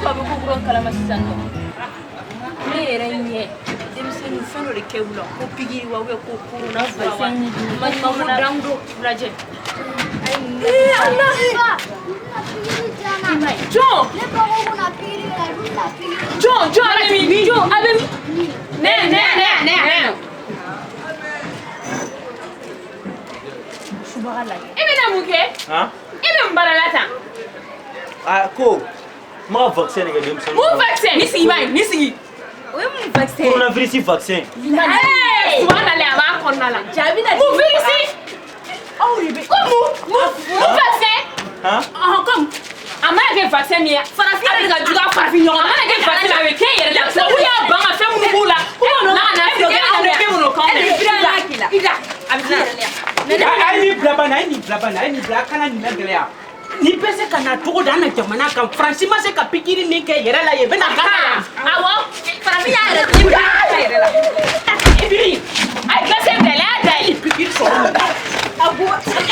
que aw bɛ ko kura kalama sisan nɔ? Ne yɛrɛ ɲɛ denmisɛnninw fɛn dɔ de kɛ u la ko pikiri wa, ko corona fura wa, maɲumanko dan do lajɛ. Ee Ala! Jɔn? Ne ba ko ko na pikiri kɛ la, dun na pikiri. Jɔn, jɔn, a bɛ min? Jɔn, a bɛ min? Ne, ne, ne, ne, ne. Subaga lajɛ. E bɛna mun kɛ? Han? E bɛ mun baara la tan? A ko n b'a ka vaccin de kɛ denmisɛnninw. Mun vaccin? Ni sigi b'a ye, ni sigi. O ye mun vaccin? Coronavirus vaccin. Ee, subhanallah, a b'a kɔnɔna la. Jaabi na. Mun virus? Aw de bɛ Ko mun, mun, mun vaccin? Han? Ɔhɔn, comme a mana kɛ vaccin min ye, Farafin yɛrɛ de ka jugu a farafin ɲɔgɔn a ma. mana kɛ vaccin min ye, a bɛ kɛ e yɛrɛ la. Tubabu y'a ban ka fɛn minnu b'u la, k'u b'o na ka na feere anw ma. Fɛn minnu k'anw E de bɛ biri a k'i la. I da, a bɛ k'i yɛrɛ la. A ye nin bila bani, a ye nin bila bani, a ye nin bila, a kana nin lagɛlɛya. Nin bɛ se ka na cogo di an na jamana kan? Faransi ma se ka pikiri min kɛ yɛrɛ la yen, bɛ na Gana yan. Awɔ. Farafin y'a yɛrɛ di a yɛrɛ la. Ibiri, a ye glace bila, a y'a dayɛlɛ. Pikiri sɔrɔ mun na? A bɔ. Ee,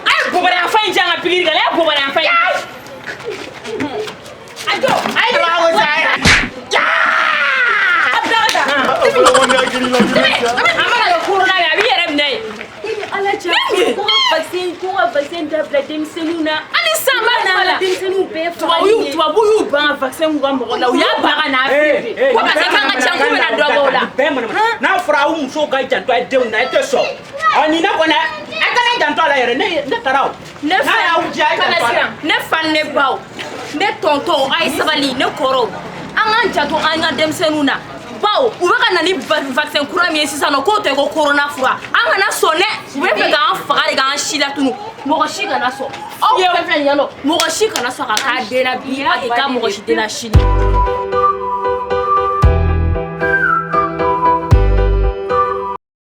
a ye bɔbɔrɛyanfan in jan ka pikiri kɛ, a ye bɔbɔrɛyanfan in. A jɔ. A ye A bila ka taa. O fana ko ne hakili la A mana kɛ corona ye, a b'i yɛrɛ minɛ yen. I ni Ala cɛ. Ko ka vaccin, ko ka vaccin dabila denmisɛnninw na. Hali san b'a kuma la. Denmisɛnninw bɛɛ Tubabu y'u, tubabu y'u ban ka vaccin k'u ka mɔgɔ la, u y'a ban ka n'a feere. Ko parce que k'an ka ca, k'u bɛna dɔ bɔ o la. Nin bɛɛ manamana. N'a fɔra aw musow ka janto a denw na, e tɛ sɔn. Ɔ nin ne kɔni, a kana janto a la yɛrɛ, ne taara o. Ne N'a y'aw diya, a ye kana janto a la. siran. Ne fa ni ne baw, ne tɔntɔnw, a ye sabali, ne kɔrɔw, an k'an janto an ka denmisɛnninw na, bawo u bɛ ka na ni vaccin kura min ye sisan nɔ, k'o tɛ ko corona fura. An kana sɔn dɛ, u bɛ fɛ k'an faga de, k'an si latunu. Mɔgɔ si kana sɔn. Aw fɛn fɛn yan nɔ, mɔgɔ si kana sɔn ka k'a den na bi, a tɛ k'a mɔgɔ si den na sini.